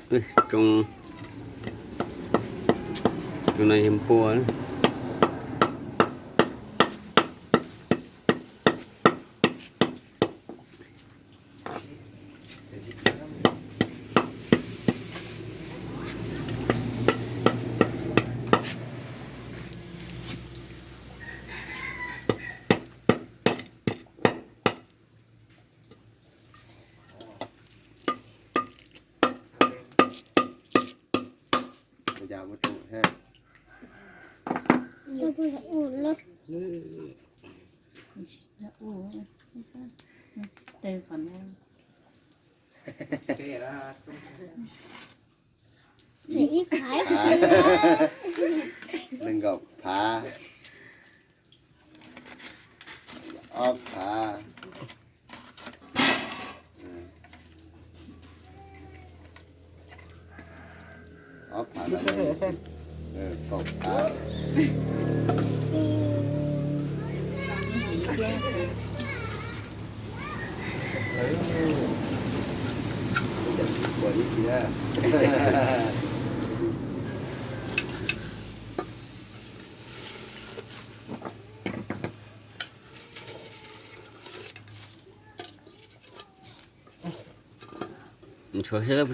Tsoo, tsoo no yog npua. Ib phav, nees nkaum phav, ob phav, ob phav, kaum phav. Tshuav seb lawv pub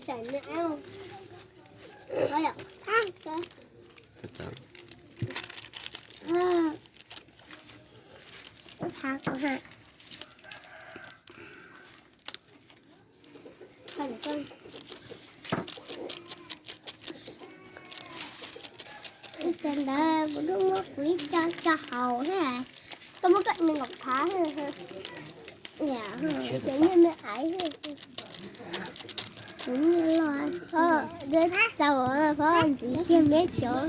tseg. Ntawd kuv twb muab kuv ib co tso hauv thiab, koj muab koj nees nkaum phav. Ces nyiaj me aiv, kuv nyiaj loj, phob txaus, phob ntxiv kiag me cov.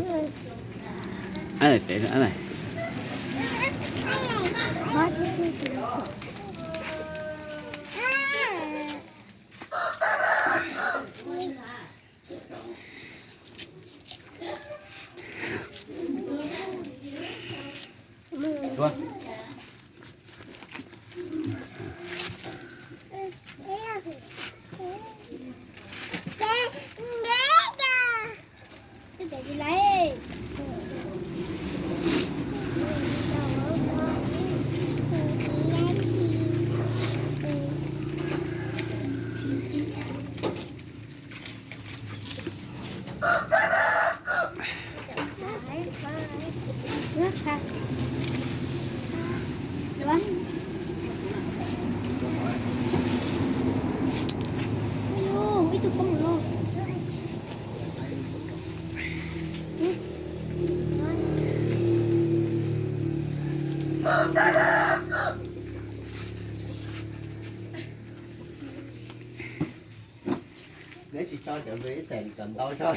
Neb tsis tso cov ntoo ib xeem kom ntau tso.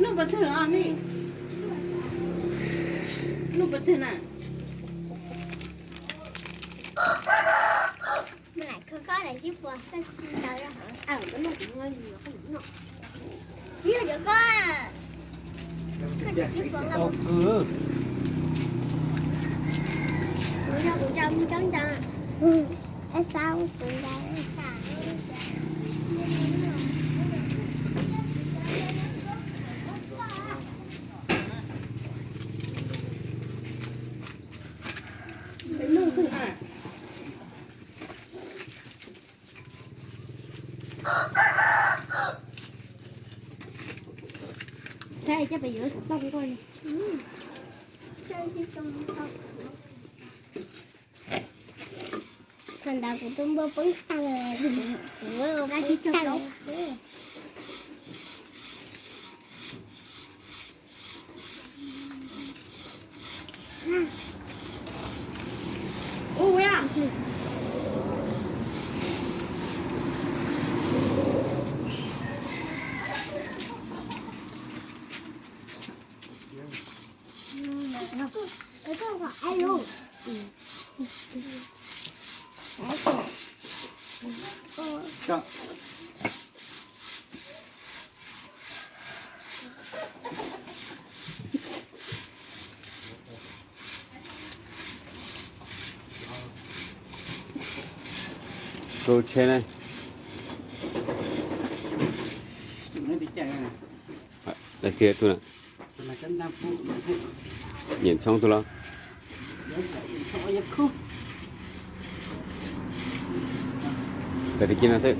Lub pas twg os nej? Lub pas twg na? Saib coj pes yuav xov tooj koj li. Thaum ntawd kuv tus npua poob tag, kuv poob tag. Tus tsheb ne. Daim tiag tus na. Nyiam ntxhoo tus los. Pem tus kis no xwb.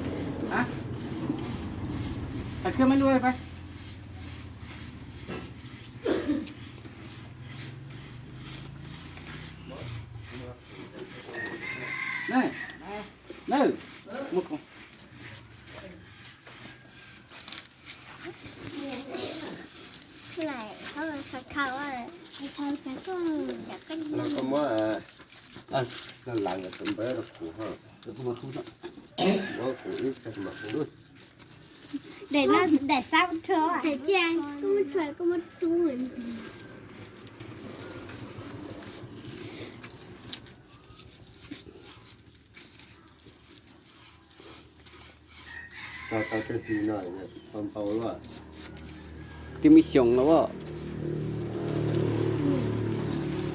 Koj muab, koj lam tus npawb rau kuv, muab kuv ib teg mam kuv lub. Daim no daim xab rho. Daim tsiaj koj muab rhuav koj muab rub. Tau tau tag kis no, tau npau luaj. Twb muaj xyoo los as.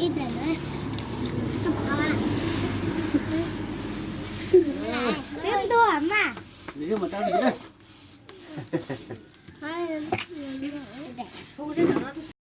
Ib daim no. Peb ntuag mas.